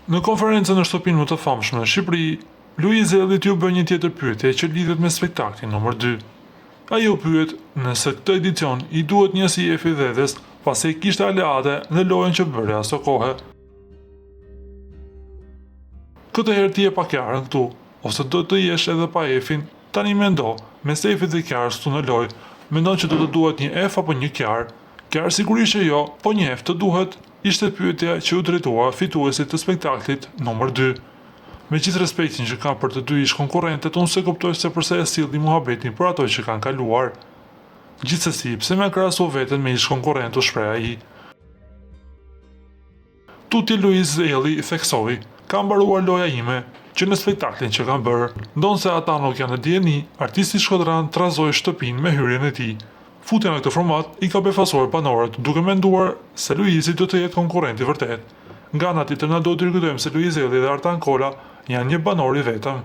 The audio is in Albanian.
Në konferencën në shtëpinë më të famshme në Shqipëri, Luiz Ejllit iu bë një tjetër pyetje që lidhet me spektaklin numër dy. Ai u pyet nëse këtë edicion i duhet një si Efi Dhedhes, pasi e kishte aleate në lojën që bëri asokohe. Këtë herë ti je pa Kiarën këtu, ose do të jesh edhe pa Efin, tani mendo, mes Efit dhe Kiarës këtu në lojë, mendon që do të duhet një Ef apo një Kiarë? Kiarë sigurisht që jo, po një Ef të duhet? Ishte pyetja që iu drejtua fituesit të spektaklit numër dy. Me gjithë respektin që kam për të dy ish-konkurrentet, unë s'e kuptoj se përse e sillni muhabetin për ato që kanë kaluar. Gjithsesi, pse me krahasu veten me ish-konkurrentë u shpreh ai. Tutje Luiz Ejlli theksoi, Ka mbaruar loja ime, që në spektaklin që kam bërë. Ndonëse ata nuk janë në dijeni, artisti shkodran trazoi shtëpinë me hyrjen e tij. Futja në këtë format i ka befasuar banorët, duke menduar se Luizi do të jetë konkurrent i vërtetë. Nga ana tjetër na duhet të rikujtojmë se Luiz Ejlli dhe Artan Kola janë një banor i vetëm.